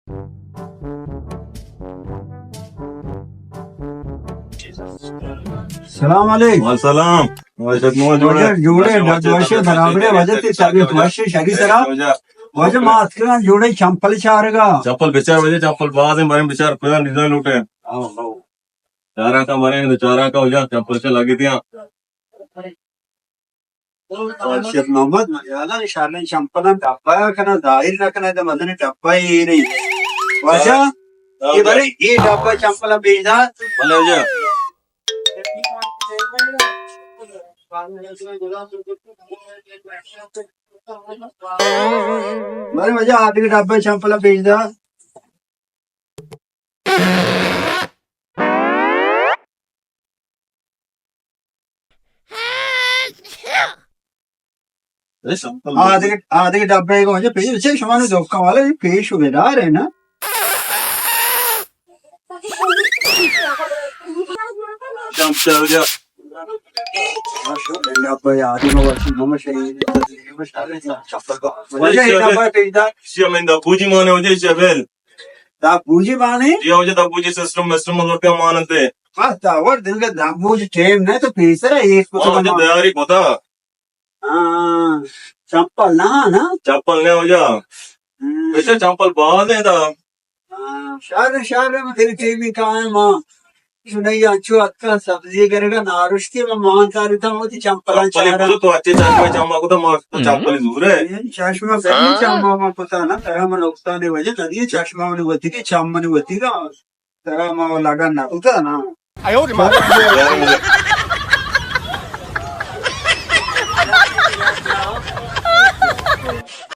سلام علیکم۔ وعلیکم سلام۔ واجہ جوڑے، واجہ جوڑے، ڈب وشے، برابرے، واجہ تئی طبیعت وشے، شری سرا۔ واجہ ما اتکگاں جوڑے چمپل چارگا۔ چمپل بچار واجہ، چمپل باز ایں، بریں بچار، کجا نزان لوٹے۔ آؤ، آؤ۔ چاراں کا بریں، چاراں کا واجہ، چمپل چا لگی دیاں۔ خالصیت محمد، مجالا شریں چمپلاں ڈبہ ءَ کناں، ظاہر نہ کناں، ادا مزنیں ڈبہ اے نہیں۔ واجہ، اے برے، اے ڈبہ چمپلاں پیش دار۔ بلے واجہ۔ برے واجہ، آ دگہ ڈبہ چمپلاں پیش دار۔ آ دگہ، آ دگہ ڈبہ کو واجہ پیش، چے شما نے دکان والا پیش و بدار ہے نا۔ چمچہ واجہ۔ ڈبہ یار، واجہ، اے ڈبہ پیش دار۔ شی من دا بوجی مانے واجہ، شی بیل۔ دا بوجی مانے؟ جی واجہ، دا بوجی سسٹم مسٹم مطلب کیا مانتے؟ بس دا ور دل کا دا بوجی ٹیم نہ تو پیسر ہے، ایک کو ہاں، تو واجہ، تیاری پتا۔ ہاں، چمپل نہ، نا؟ چمپل نہ واجہ۔ ہم۔ پیسے چمپل باز ہیں دا۔ ہاں، شہر، شہر میں تیری ٹیم ہی کہاں ہے ماں؟ چنئی انچو اتکا سبزی گرگا نارشتی، ما مان کاری تا، وتی چمپلاں چمپلی چارا۔ کتو، تو اچھے چشمہ چما کتا، ما تو ہم۔ چمپلی زور ہے۔ اے چشمہ پہلے چما ما کتا نا، ترا من نقصان واجہ، تری چشمہ من وتی کے، چم من وتی کا، ترا ما لگا نہ کتا نا۔